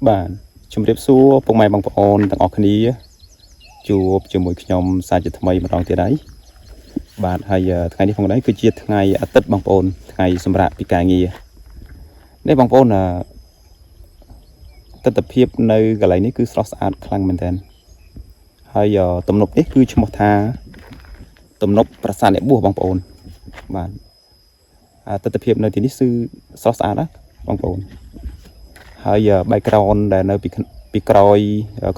បាទជំរាបសួរពុកម៉ែបងប្អូនទាំងអស់គ្នាជួបជាមួយខ្ញុំសាជាថ្មីម្ដងទៀតហើយបាទហើយថ្ងៃនេះផងដែរគឺជាថ្ងៃអាទិត្យបងប្អូនថ្ងៃសម្រាប់ពីការងារនេះបងប្អូនទស្សនភាពនៅកន្លែងនេះគឺស្រស់ស្អាតខ្លាំងមែនទែនហើយទំនប់នេះគឺឈ្មោះថាទំនប់ប្រាសាទអ្នកបួសបងប្អូនបាទទស្សនភាពនៅទីនេះគឺស្រស់ស្អាតណាស់បងប្អូន ហើយ background ដែលនៅពីក្រោយ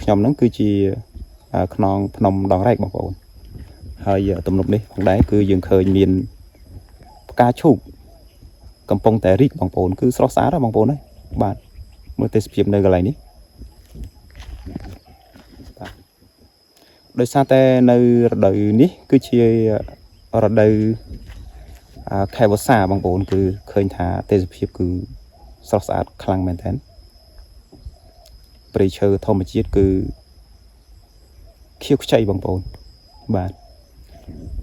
ខ្ញុំហ្នឹងគឺជាខ្នងភ្នំដងរែកបងប្អូនហើយទំនប់នេះផងដែរគឺយើងឃើញមានផ្កាឈូកកំពុងតែរីកបងប្អូនគឺស្រស់ស្អាតណាស់បងប្អូនណាបាទមើលទេសភាពនៅកន្លែងនេះបាទដោយសារតែនៅរដូវនេះគឺជារដូវខែវស្សាបងប្អូនគឺឃើញថាទេសភាពគឺស្រស់ស្អាតខ្លាំងមែនទែន ព្រៃឈើធម្មជាតិគឺខៀវខ្ចីបងប្អូនបាទ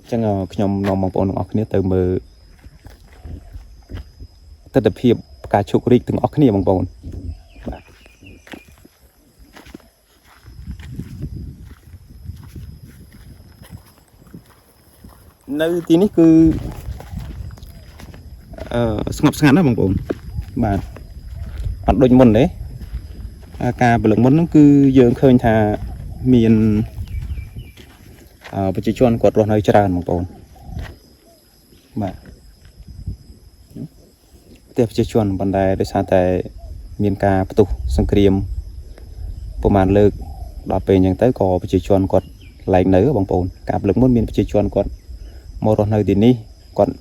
អញ្ចឹងខ្ញុំនាំបងប្អូនទាំងអស់គ្នាទៅមើលទស្សនភាពផ្កាឈូករីកទាំងអស់គ្នាបងប្អូនបាទនៅទីនេះគឺស្ងប់ស្ងាត់ណាស់បងប្អូនបាទអត់ដូចមុនទេការព្រលឹងមុនហ្នឹងគឺយើងឃើញថាមានប្រជាជនគាត់រស់នៅច្រើនបងប្អូនបាទផ្ទះប្រជាជនប៉ុន្តែដោយសារតែមានការផ្ទុះសង្គ្រាមប្រហែលលើកដល់ពេលអញ្ចឹងទៅក៏ប្រជាជនគាត់លែងនៅបងប្អូនការព្រលឹងមុនមានប្រជាជនគាត់មករស់នៅទីនេះគាត់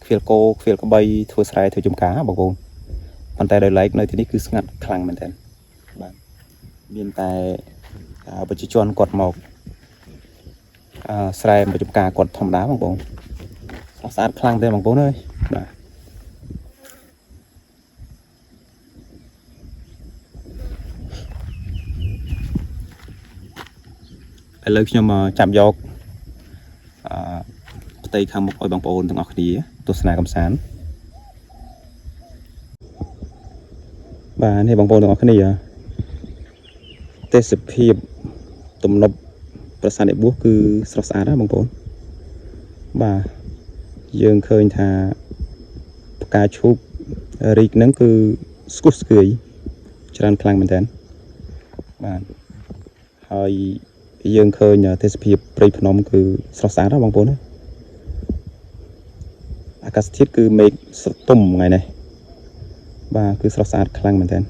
ខ្វៀលគោខ្វៀលក្បីធ្វើស្រែធ្វើចំការបងប្អូនប៉ុន្តែដោយឡែកនៅទីនេះគឺស្ងាត់ខ្លាំងមែនទែនបាទមានតែប្រជាជនគាត់មកស្រែមកចំការគាត់ធម្មតាបងប្អូនស្រស់ស្អាតខ្លាំងទេបងប្អូនអើយបាទ ឥឡូវខ្ញុំចាប់យកអឺផ្ទៃខាងមុខឲ្យបងប្អូនទាំងអស់គ្នាទស្សនាកំសាន្តបាទនេះបងប្អូនទាំងអស់គ្នាទេសភាពទំនប់ប្រាសាទអ្នកបួសគឺស្រស់ស្អាតណាស់បងប្អូនបាទយើងឃើញថាផ្កាឈូករីកហ្នឹងគឺស្គុះស្គាយច្រើនខ្លាំងមែនទែនបាទហើយយើងឃើញទេសភាពព្រៃភ្នំគឺស្រស់ស្អាតណាស់បងប្អូនណាអាកាសធាតុគឺមេឃស្រទុំថ្ងៃនេះបាទគឺស្រស់ស្អាតខ្លាំងមែនទែន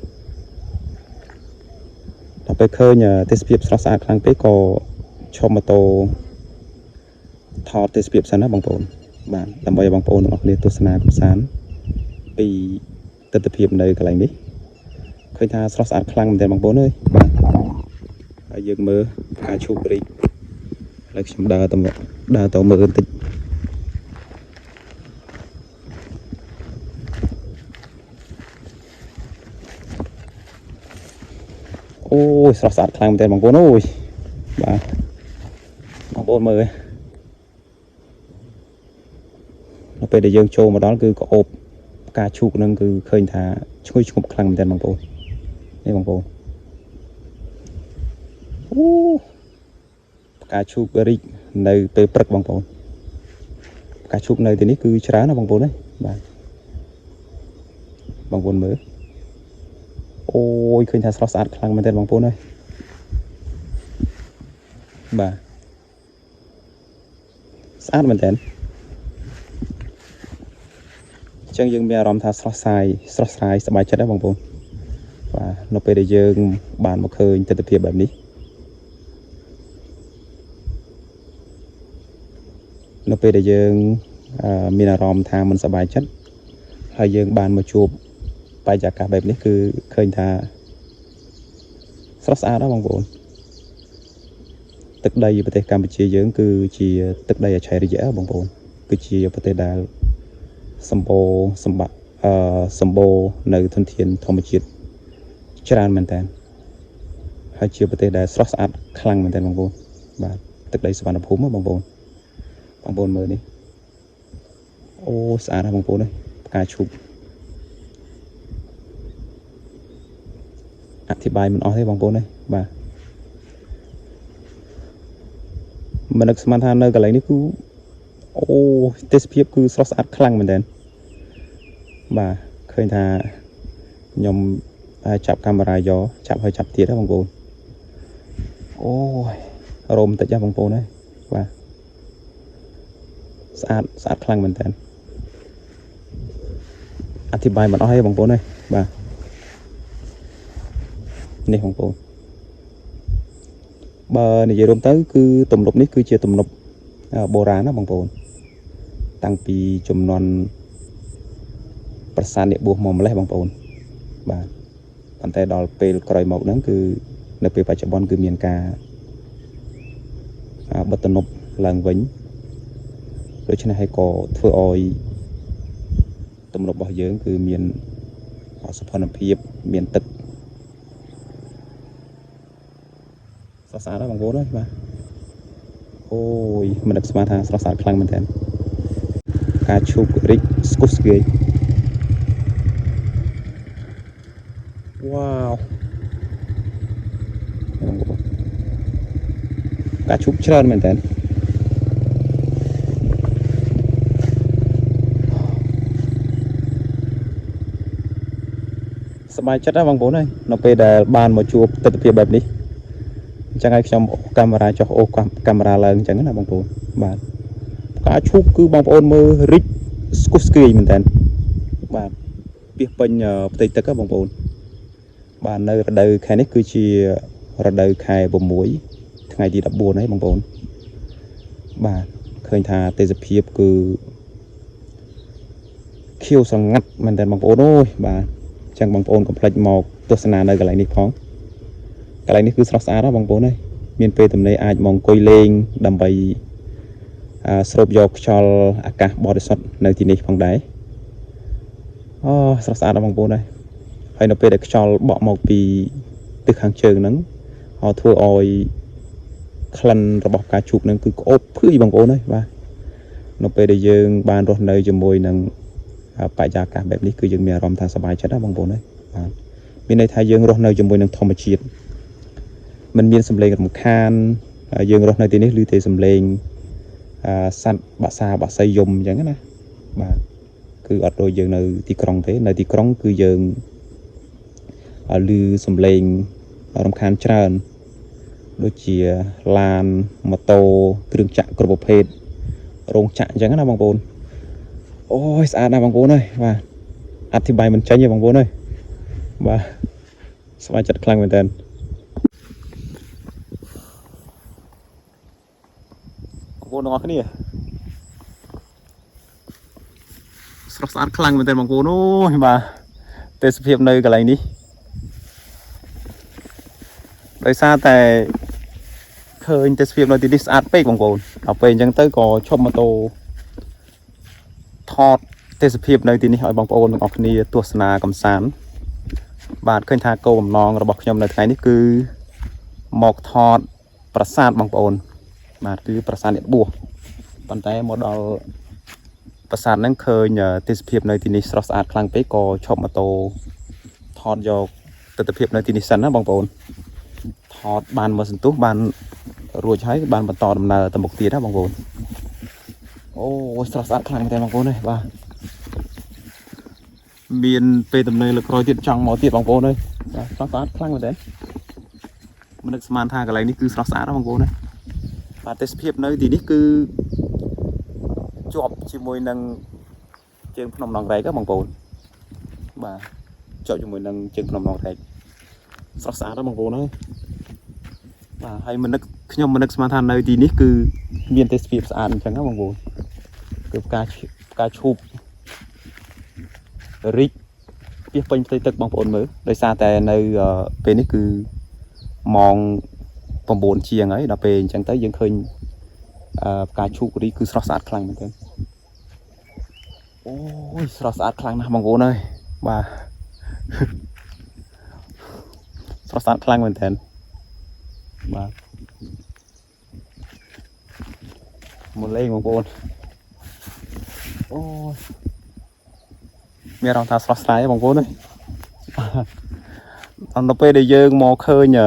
ដល់ពេលឃើញទេសភាពស្រស់ស្អាតខ្លាំងពេកក៏ឈប់ម៉ូតូថតទេសភាពសិនណាបងប្អូនបាទដើម្បីឲ្យបងប្អូនទាំងអស់គ្នាទស្សនាកម្សាន្តពីទិដ្ឋភាពនៅកន្លែងនេះឃើញថាស្រស់ស្អាតខ្លាំងមែនទែនបងប្អូនអើយបាទហើយយើងមើលផ្កាឈូករីកឥឡូវខ្ញុំដើរទៅដើរទៅមើលបន្តិច អូយស្រស់ស្អាតខ្លាំងមែនទែនបងប្អូនអូយបាទបងប្អូនមើលដល់ពេលដែលយើងចូលមកដល់គឺក្អូបផ្កាឈូកនឹងគឺឃើញថាឈ្ងុយឈ្ងប់ខ្លាំងមែនទែនបងប្អូននេះបងប្អូនអូផ្កាឈូករីកនៅពេលព្រឹកបងប្អូនផ្កាឈូកនៅទីនេះគឺច្រើនណាស់បងប្អូនណាបាទបងប្អូនមើលអូយឃើញថាស្រស់ស្អាតខ្លាំងមែនទែនបងប្អូនអើយបាទស្អាតមែនទែនអញ្ចឹងយើងមានអារម្មណ៍ថាស្រស់ស្រាយស្រស់ស្រាយសប្បាយចិត្តណាបងប្អូនបាទនៅពេលដែលយើងបានមកឃើញទិដ្ឋភាពបែបនេះនៅពេលដែលយើងមានអារម្មណ៍ថាមិនសប្បាយចិត្តហើយយើងបានមកជួបបរិយាកាសបែបនេះគឺឃើញថាស្រស់ស្អាតណាស់បងប្អូនទឹកដីប្រទេសកម្ពុជាយើងគឺជាទឹកដីអច្ឆរិយៈបងប្អូនគឺជាប្រទេសដែលសម្បូរសម្បត្តិសម្បូរនៅធនធានធម្មជាតិច្រើនមែនតើហើយជាប្រទេសដែលស្រស់ស្អាតខ្លាំងមែនតើបងប្អូនបាទទឹកដីសុវណ្ណភូមិបងប្អូនបងប្អូនមើលនេះអូស្អាតណាស់បងប្អូនផ្កាឈូក អធិប្បាយមិនអស់ទេបងប្អូនទេបាទមិននឹកស្មានថានៅកន្លែងនេះគឺអូទេសភាពគឺស្រស់ស្អាតខ្លាំងមែនទែនបាទឃើញថាខ្ញុំចាប់កាមេរ៉ាយកចាប់ហើយចាប់ទៀតហ៎បងប្អូនអូយរោមតិចហ៎បងប្អូនហើយបាទស្អាតស្អាតខ្លាំងមែនទែនអធិប្បាយមិនអស់ទេបងប្អូនហើយបាទនេះបងប្អូនបើនិយាយរួមទៅគឺទំនប់នេះគឺជាទំនប់បុរាណណាបងប្អូនតាំងពីជំនាន់ប្រាសាទនាគបួសមកម្លេះបងប្អូនបាទប៉ុន្តែដល់ពេលក្រោយមកហ្នឹងគឺនៅពេលបច្ចុប្បន្នគឺមានការបិទទំនប់ឡើងវិញដូច្នេះហើយក៏ធ្វើឲ្យទំនប់របស់យើងគឺមានសោភ័ណភាពមានទឹកស្រស់ស្អាតណាស់បងប្អូនអើយបាទអូយមិននឹកស្មានថាស្រស់ស្អាតខ្លាំងមែនទែនផ្កាឈូករីកស្គុះស្គាយវ៉ាវបងប្អូនផ្កាឈូកច្រើនមែនទែនសប្បាយចិត្តណាស់បងប្អូនអើយនៅពេលដែលបានមកជួបទស្សនវិជ្ជាបែបនេះអញ្ចឹងហើយខ្ញុំអូសកាមេរ៉ាចុះអូសកាមេរ៉ាឡើងអញ្ចឹងណាបងប្អូនបាទផ្កាឈូកគឺបងប្អូនមើលរីកស្គុះស្គាយមែនតើបាទពាសពេញផ្ទៃទឹកហ៎បងប្អូនបាទនៅរដូវខែនេះគឺជារដូវខែ6ថ្ងៃទី14ហើយបងប្អូនបាទឃើញថាទេសភាពគឺខៀវស្រងាត់មែនតើបងប្អូនអើយបាទអញ្ចឹងបងប្អូនកុំភ្លេចមកទស្សនានៅកន្លែងនេះផងកន្លែងនេះគឺស្រស់ស្អាតណាស់បងប្អូនអើយមានពេលទំនេរអាចមកអង្គុយលេងដើម្បីស្រូបយកខ្យល់អាកាសបរិសុទ្ធនៅទីនេះផងដែរអូស្រស់ស្អាតណាស់បងប្អូនអើយហើយនៅពេលដែលខ្យល់បក់មកពីទិសខាងជើងហ្នឹងហើយធ្វើឲ្យក្លិនរបស់ផ្កាឈូកហ្នឹងគឺក្អូបភឿយបងប្អូនអើយបាទនៅពេលដែលយើងបានរស់នៅជាមួយនឹងបរិយាកាសបែបនេះគឺយើងមានអារម្មណ៍ថាសប្បាយចិត្តណាបងប្អូនអើយបាទមានន័យថាយើងរស់នៅជាមួយនឹងធម្មជាតិមិនមានសំឡេងរំខានយើងរស់នៅទីនេះឮតែសំឡេងសត្វបក្សាបក្សីយំអញ្ចឹងណាបាទគឺអត់ដូចយើងនៅទីក្រុងទេនៅទីក្រុងគឺយើងឮសំឡេងរំខានច្រើនដូចជាឡានម៉ូតូគ្រឿងចក្រគ្រប់ប្រភេទរោងចក្រអញ្ចឹងណាបងប្អូនអូយស្អាតណាស់បងប្អូនអើយបាទអធិប្បាយមិនចេញទេបងប្អូនអើយបាទសប្បាយចិត្តខ្លាំងមែនទែនបងប្អូនទាំងអស់គ្នាស្រស់ស្អាតខ្លាំងមែនទែនបងប្អូនអូយបាទទេសភាពនៅកន្លែងនេះដោយសារតែឃើញទេសភាពនៅទីនេះស្អាតពេកបងប្អូនដល់ពេលអញ្ចឹងទៅក៏ឈប់ម៉ូតូថតទេសភាពនៅទីនេះឲ្យបងប្អូនទាំងអស់គ្នាទស្សនាកំសាន្តបាទឃើញថាគោលបំណងរបស់ខ្ញុំនៅថ្ងៃនេះគឺមកថតប្រាសាទបងប្អូនបាទគឺប្រាសាទនាគបួសប៉ុន្តែមកដល់ប្រាសាទហ្នឹងឃើញទេសភាពនៅទីនេះស្រស់ស្អាតខ្លាំងពេកក៏ឈប់ម៉ូតូថតយកទស្សនភាពនៅទីនេះសិនណាបងប្អូនថតបានមួយសន្ទុះបានរួចហើយបានបន្តដំណើរទៅមុខទៀតណាបងប្អូនអូស្រស់ស្អាតខ្លាំងមែនទែនបងប្អូនអើយបាទមានពេលដំណើរលើកក្រោយទៀតចង់មកទៀតបងប្អូនអើយបាទស្រស់ស្អាតខ្លាំងមែនទែនមិននឹកស្មានថាកន្លែងនេះគឺស្រស់ស្អាតណាបងប្អូនណាបាទទេសភាពនៅទីនេះគឺជាប់ជាមួយនឹងជើងភ្នំដងរែកបងប្អូនបាទជាប់ជាមួយនឹងជើងភ្នំដងរែកស្រស់ស្អាតណាស់បងប្អូនអើយបាទហើយមិននឹកខ្ញុំមិននឹកស្មានថានៅទីនេះគឺមានទេសភាពស្អាតអញ្ចឹងណាបងប្អូនគឺផ្កាឈូករីកពាសពេញផ្ទៃទឹកបងប្អូនមើលដោយសារតែនៅពេលនេះគឺម៉ោង9ជាងហើយដល់ពេលអញ្ចឹងទៅយើងឃើញផ្កាឈូករីកគឺស្រស់ស្អាតខ្លាំងមែនទែនអូយស្រស់ស្អាតខ្លាំងណាស់បងប្អូនអើយបាទ ស្រស់ស្អាតខ្លាំងមែនទែនបាទមកលេងបងប្អូនអូយមានអារម្មណ៍ថាស្រស់ស្រាយបងប្អូនអើយ នៅពេលដែលយើងមកឃើញ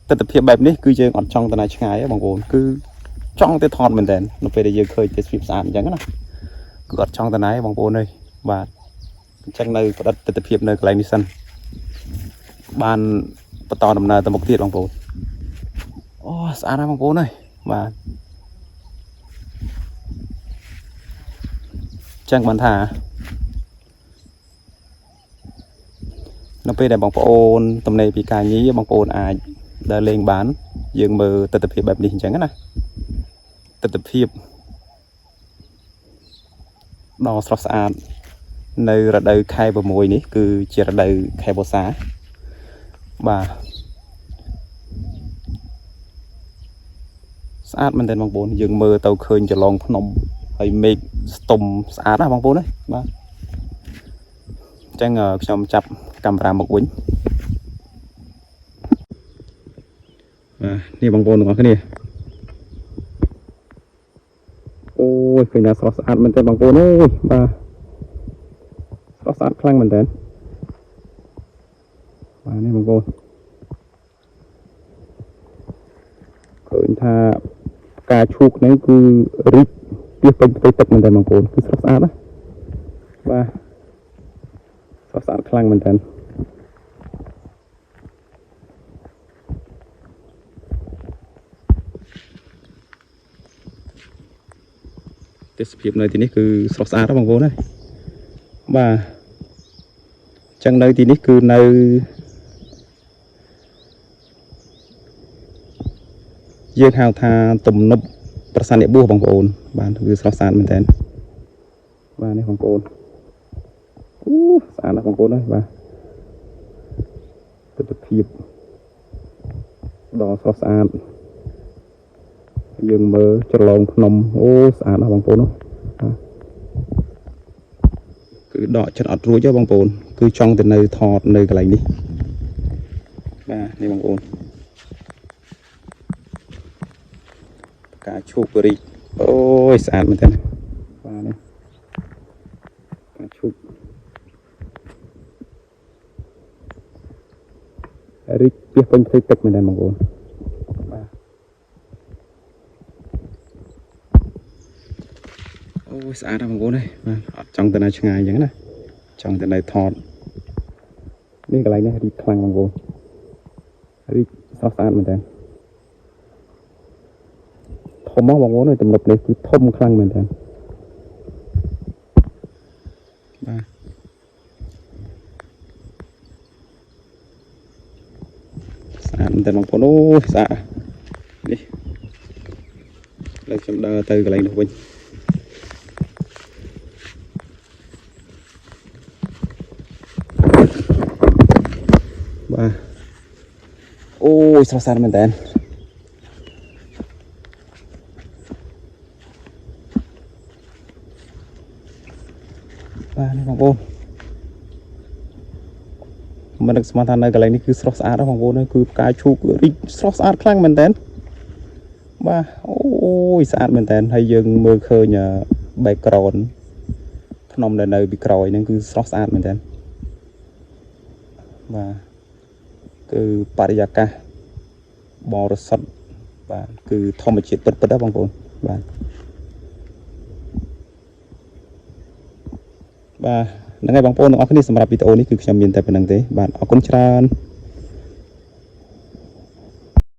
ទស្សនភាពបែបនេះគឺយើងអត់ចង់ទៅណាឆ្ងាយទេបងប្អូនគឺចង់ទៅថតមែនតើនៅពេលដែលយើងឃើញទេសភាពស្អាតអញ្ចឹងណាគឺអត់ចង់ទៅណាទេបងប្អូនអើយបាទអញ្ចឹងនៅផ្ដិតទស្សនភាពនៅកន្លែងនេះសិនបានបន្តដំណើរទៅមុខទៀតបងប្អូនអូស្អាតណាស់បងប្អូនអើយបាទអញ្ចឹងបានថានៅពេលដែលបងប្អូនទំនេរពីការងារបងប្អូនអាចដើរលេងបាន យើងមើលទស្សនភាពបែបនេះអញ្ចឹងណាទស្សនភាពដ៏ស្រស់ស្អាតនៅរដូវខែ6នេះគឺជារដូវខែវស្សាបាទស្អាតមែនទែនបងប្អូនយើងមើលទៅឃើញចលងភ្នំហើយមេឃស្ទុំស្អាតណាស់បងប្អូនណាបាទអញ្ចឹងខ្ញុំចាប់កាមេរ៉ាមកវិញបាទនេះបងប្អូនទាំងអស់គ្នាអូយឃើញថាស្រស់ស្អាតមែនទែនបងប្អូនអើយបាទស្រស់ស្អាតខ្លាំងមែនទែនបាទនេះបងប្អូនឃើញថាផ្កាឈូកហ្នឹងគឺរីកពីពេញផ្ទៃទឹកមែនទែនបងប្អូនគឺស្រស់ស្អាតណាបាទស្រស់ស្អាតខ្លាំងមែនទែនទេសភាពនៅទីនេះគឺស្រស់ស្អាតណាស់បងប្អូនណាបាទអញ្ចឹងនៅទីនេះគឺនៅយើងហៅថាទំនប់ប្រាសាទអ្នកបួសបងប្អូនបាទគឺស្រស់ស្អាតមែនតើបាទនេះបងប្អូនអូស្អាតណាស់បងប្អូនអើយបាទទស្សនភាពដ៏ស្រស់ស្អាតយើងមើលជ្រលងភ្នំអូស្អាតណាស់បងប្អូនគឺដកចិត្តអត់រួចទេបងប្អូនគឺចង់ទៅនៅថតនៅកន្លែងនេះបាទនេះបងប្អូនផ្កាឈូករីកអូយស្អាតមែនទែនបាទនេះផ្កាឈូករីកពីពេញផ្ទៃទឹកមែនទែនបងប្អូនបាទអូយស្អាតណាស់បងប្អូនអើយបាទអត់ចង់ទៅណាឆ្ងាយអញ្ចឹងណាចង់ទៅនៅថតនេះកន្លែងនេះរីកខ្លាំងបងប្អូនរីកស្រស់ស្អាតមែនទែនធំមកបងប្អូនអើយទំនប់នេះគឺធំខ្លាំងមែនទែនបាទស្អាតមែនទែនបងប្អូនអូយស្អាតនេះលើខ្ញុំដើរទៅកន្លែងនោះវិញបាទអូយស្រស់ស្អាតមែនទែនបាទនេះបងប្អូនមិននឹកស្មានថានៅកន្លែងនេះគឺស្រស់ស្អាតណាស់បងប្អូនអើយគឺផ្កាឈូករីកស្រស់ស្អាតខ្លាំងមែនទែនបាទអូយស្អាតមែនទែនហើយយើងមើលឃើញ background ភ្នំដែលនៅពីក្រោយហ្នឹងគឺស្រស់ស្អាតមែនទែនបាទគឺបរិយាកាសបរិសុទ្ធបាទគឺធម្មជាតិពិតៗណាបងប្អូនបាទបាទហ្នឹងហើយបងប្អូនទាំងអស់គ្នាសម្រាប់វីដេអូនេះគឺខ្ញុំមានតែប៉ុណ្្នឹងទេបាទអរគុណច្រើន។